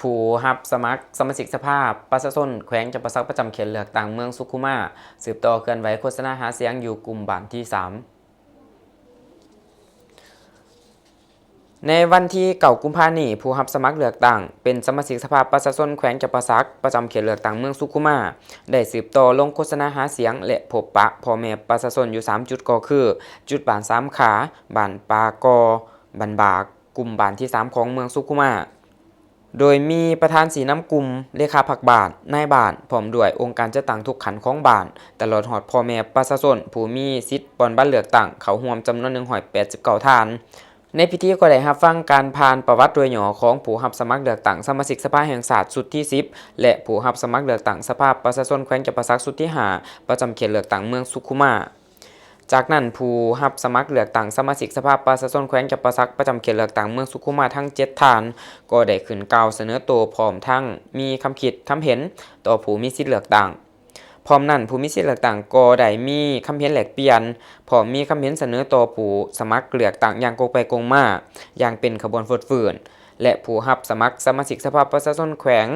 ຜູ້ຮັບສະໝັກສະມາຊິກສະພາປະຊາຊົນແຂວງຈຳປາສັກ ປະຈຳເຂດເລືອກຕັ້ງເມືອງສຸຂຸມາ ສືບຕໍ່ເຄື່ອນໄຫວໂຄສະນາຫາສຽງຢູ່ກຸ່ມບ້ານທີສາມ. ໃນວັນທີເກົ້າ ກຸມພານີ້, ຜູ້ຮັບສະໝັກເລືອກຕັ້ງເປັນສະມາຊິກສະພາປະຊາຊົນແຂວງຈຳປາສັກ ປະຈຳເຂດເລືອກຕັ້ງເມືອງສຸຂຸມາ ໄດ້ສືບຕໍ່ລົງໂຄສະນາຫາສຽງ ແລະ ພົບປະພໍ່ແມ່ປະຊາຊົນຢູ່ສາມຈຸດ ກໍຄື ຈຸດບ້ານສາມຂາ, ບ້ານປ່າກໍ, ບ້ານບາກ, ກຸ່ມບ້ານທີສາມຂອງເມືອງສຸຂຸມາ. ໂດຍມີປະທານຊີ້ນຳກຸ່ມ, ເລຂາພັກບ້ານ, ນາຍບ້ານ, ພ້ອມດ້ວຍອົງການຈັດຕັ້ງທຸກຂັ້ນຂອງບ້ານ, ຕະຫຼອດຮອດພໍ່ແມ່ປະຊາຊົນຜູ້ມີສິດປ່ອນບັດເລືອກຕັ້ງເຂົ້າຮ່ວມຈຳນວນໜຶ່ງຮ້ອຍແປດສິບເກົ້າທ່ານ. ໃນພິທີກໍໄດ້ຮັບຟັງການຜ່ານປະຫວັດໂດຍຫຍໍ້ຂອງຜູ້ຮັບສະໝັກເລືອກຕັ້ງສະມາຊິກສະພາແຫ່ງຊາດຊຸດທີສິບ ແລະ ຜູ້ຮັບສະໝັກເລືອກຕັ້ງສະພາປະຊາຊົນແຂວງຈຳປາສັກຊຸດທີຫ້າ ປະຈຳເຂດເລືອກຕັ້ງເມືອງສຸຂຸມາ. ຈາກນັ້ນ, ຜູ້ຮັບສະໝັກເລືອກຕັ້ງສະມາຊິກສະພາປະຊາຊົນແຂວງຈຳປາສັກ ປະຈຳເຂດເລືອກຕັ້ງເມືອງສຸຂຸມາທັງເຈັດທ່ານ ກໍໄດ້ຂຶ້ນກ່າວສະເໜີໂຕ ພ້ອມທັງມີຄຳຄິດຄຳເຫັນຕໍ່ຜູ້ມີສິດເລືອກຕັ້ງ. ພ້ອມນັ້ນ, ຜູ້ມີສິດເລືອກຕັ້ງກໍໄດ້ມີຄຳເຫັນແລກປ່ຽນ, ພ້ອມມີຄຳເຫັນສະເໜີຕໍ່ຜູ້ສະໝັກເລືອກຕັ້ງຢ່າງກົງໄປກົງມາ, ຢ່າງເປັນຂະບວນຟົດຟື້ນ ແລະ ຜູ້ຮັບສະໝັກສະມາຊິກສະພາປະຊາຊົນແຂວງ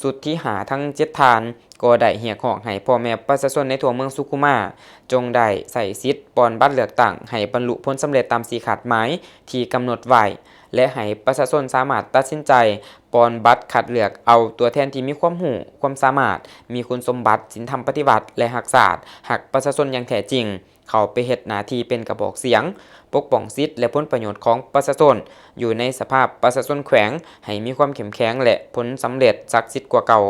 ຊຸດທີຫ້າທັງເຈັດທ່ານ ກໍໄດ້ຮຽກຮ້ອງໃຫ້ພໍ່ແມ່ປະຊາຊົນໃນທົ່ວເມືອງສຸຂຸມາ ຈົ່ງໄດ້ໃຊ້ສິດປ່ອນບັດເລືອກຕັ້ງໃຫ້ບັນລຸຜົນສຳເລັດຕາມທີ່ຄາດໝາຍທີ່ກຳນົດໄວ້ ແລະ ໃຫ້ປະຊາຊົນສາມາດຕັດສິນໃຈປ່ອນບັດຄັດເລືອກເອົາຕົວແທນທີ່ມີຄວາມຮູ້, ຄວາມສາມາດ, ມີຄຸນສົມບັດ, ສິນທຳປະຕິວັດ ແລະ ຮັກຊາດ, ຮັກປະຊາຊົນຢ່າງແທ້ຈິງ ເຂົ້າໄປເຮັດໜ້າທີ່ເປັນກະບອກສຽງ ປົກປ້ອງສິດ ແລະ ຜົນປະໂຫຍດຂອງປະຊາຊົນ ຢູ່ໃນສະພາປະຊາຊົນແຂວງ ໃຫ້ມີຄວາມເຂັ້ມແຂງ ແລະ ຜົນສຳເລັດສັກສິດກວ່າເກົ່າ.